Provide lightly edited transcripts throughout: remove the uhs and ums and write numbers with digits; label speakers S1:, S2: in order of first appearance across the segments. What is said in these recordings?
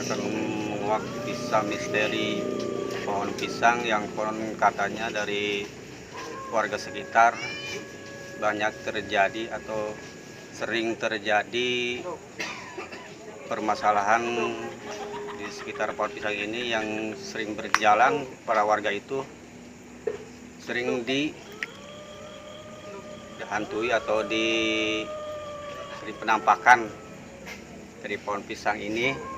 S1: Akan menguak kisah misteri pohon pisang yang konon katanya dari warga sekitar banyak terjadi atau sering terjadi permasalahan di sekitar pohon pisang ini yang sering berjalan para warga itu sering dihantui atau sering penampakan dari pohon pisang ini.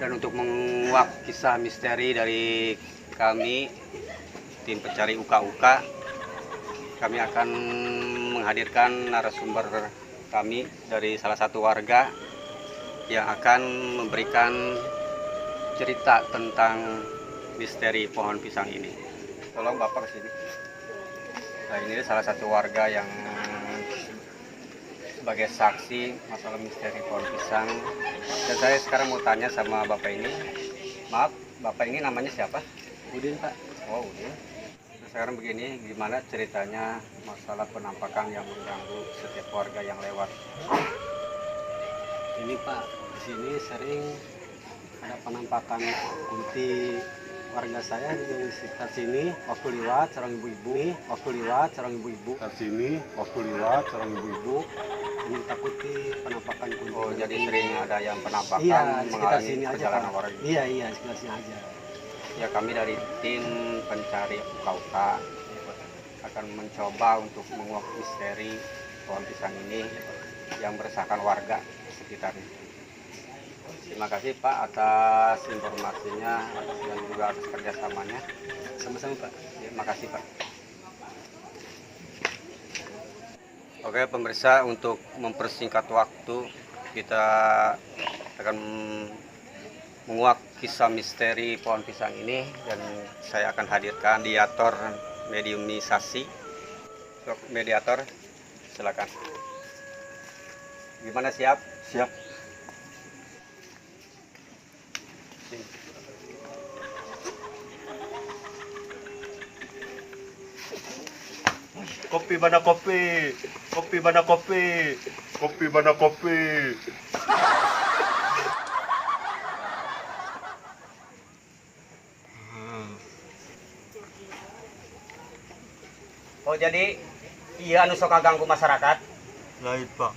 S1: Dan untuk menguak kisah misteri dari kami tim pencari uka-uka, kami akan menghadirkan narasumber kami dari salah satu warga yang akan memberikan cerita tentang misteri pohon pisang ini. Tolong Bapak ke sini. Nah, ini salah satu warga yang sebagai saksi masalah misteri pohon pisang. Dan saya sekarang mau tanya sama Bapak ini. Maaf, Bapak ini namanya siapa? Udin, Pak. Oh, Udin. Nah, sekarang begini, gimana ceritanya masalah penampakan yang mengganggu setiap warga yang lewat?
S2: Ini Pak, di sini sering ada penampakan kunti. Warga saya di sekitar sini waktu lewat seorang ibu-ibu, waktu lewat seorang ibu-ibu sini, waktu lewat seorang ibu-ibu ini takuti penampakan kunti.
S1: Oh, jadi sering ada yang penampakan?
S2: Iya, di sekitar sini aja, Pak.
S1: Warga.
S2: Iya, sekitar sini aja.
S1: Ya, kami dari tim pencari uka-uka akan mencoba untuk menguak misteri pohon pisang ini yang meresahkan warga sekitarnya. Terima kasih Pak atas informasinya dan juga atas kerjasamanya.
S2: Sama-sama Pak.
S1: Ya, makasih Pak. Oke pemirsa, untuk mempersingkat waktu kita akan menguak kisah misteri pohon pisang ini dan saya akan hadirkan mediator mediumisasi. Mediator, silakan. Gimana, siap?
S2: Siap.
S3: Kopi mana kopi? Kopi mana kopi? Kopi mana kopi?
S1: Oh, jadi iya anu sok ganggu masyarakat?
S3: Lain Pak,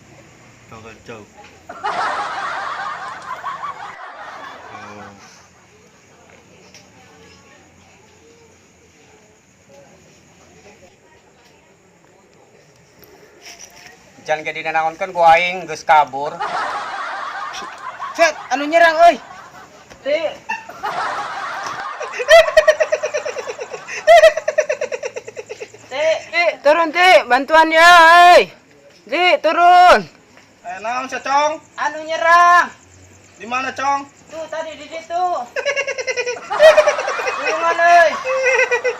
S3: jangan jauh.
S1: Jangan jadi nanaonkeun ku aing geus kabur.
S4: Set, anu nyerang euy. Ti. Ti, ti, turun Ti, bantuan ya euy. Ti, turun.
S3: Naon sia, Cong?
S4: Anu nyerang.
S3: Di mana, Cong?
S4: Tuh tadi di situ. Tulungan euy.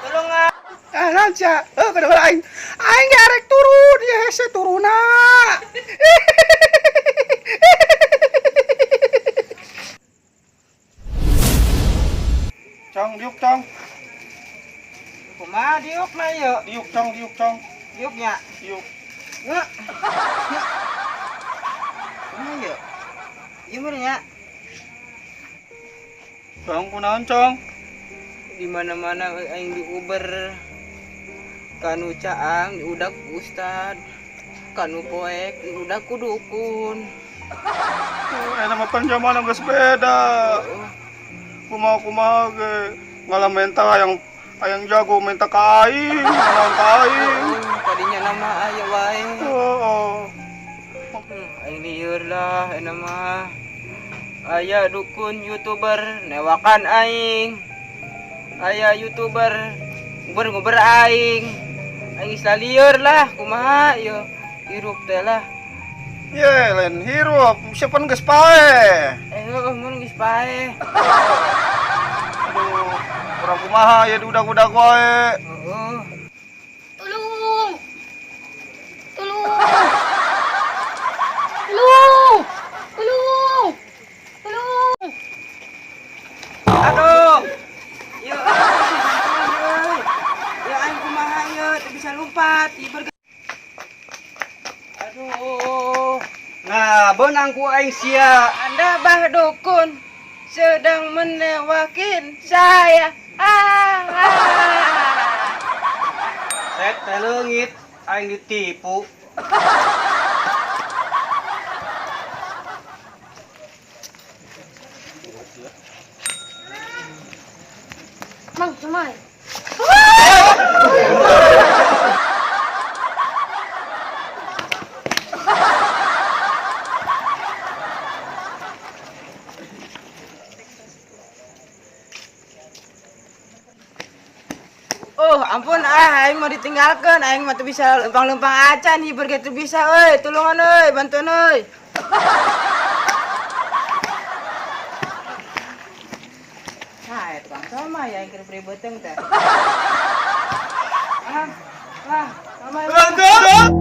S4: Tulungan.
S5: Ah, naon sia? Heuh, kada aing. Aing ge arek turun, ya hese turuna.
S3: Cong, diuk, Cong.
S4: Kumaha diuk lah yuk.
S3: Diuk, Cong, diuk, Cong.
S4: Diuknya.
S3: Diuk.
S4: Nggak. Kumaha yuk? Ieu mah nya.
S3: Cong, kunaon, Cong?
S4: Di mana-mana aing diuber. Kanu caang diudak ustad, kanu poek diudak ku dukun.
S3: Enak mah pan zaman geus beda. Kumaha-kumaha ge ngalah menta hayang jago menta ka aing, naon ka aing.
S4: Tadinya nama aya wae.
S3: Heeh.
S4: Aing lieur lah enak mah. Aya dukun YouTuber newakan aing. Aya YouTuber nguber-nguber aing. Aing geus lieur lah kumaha ieu hirup teh lah.
S3: Ye, lain hirup, siapa geus paeh.
S4: Heuh, mun geus paeh.
S3: Aduh, urang kumaha ya diudag-udag wae.
S4: Heeh.
S6: Tolong! Tolong! Tolong! Tolong! Tolong!
S4: Aduh. Ieu euy. Ya aing kumaha ieu teu bisa lompat, ieu Aduh.
S1: Nah, beunang ku aing sia.
S4: Anda bah dukun. Sedang menewakin saya. Ah, ah.
S1: Set teh leungit, aing ditipu.
S6: Mang, cuma.
S4: Oh, ampun ah, aing mau ditinggalkan, aing mah teu bisa lempang-lempang acan, hibur gitu bisa, euy, tulungan euy, bantuan euy. Nah, itu tukang sama ya, yang kira beuteung teh. Ah, lah, sama.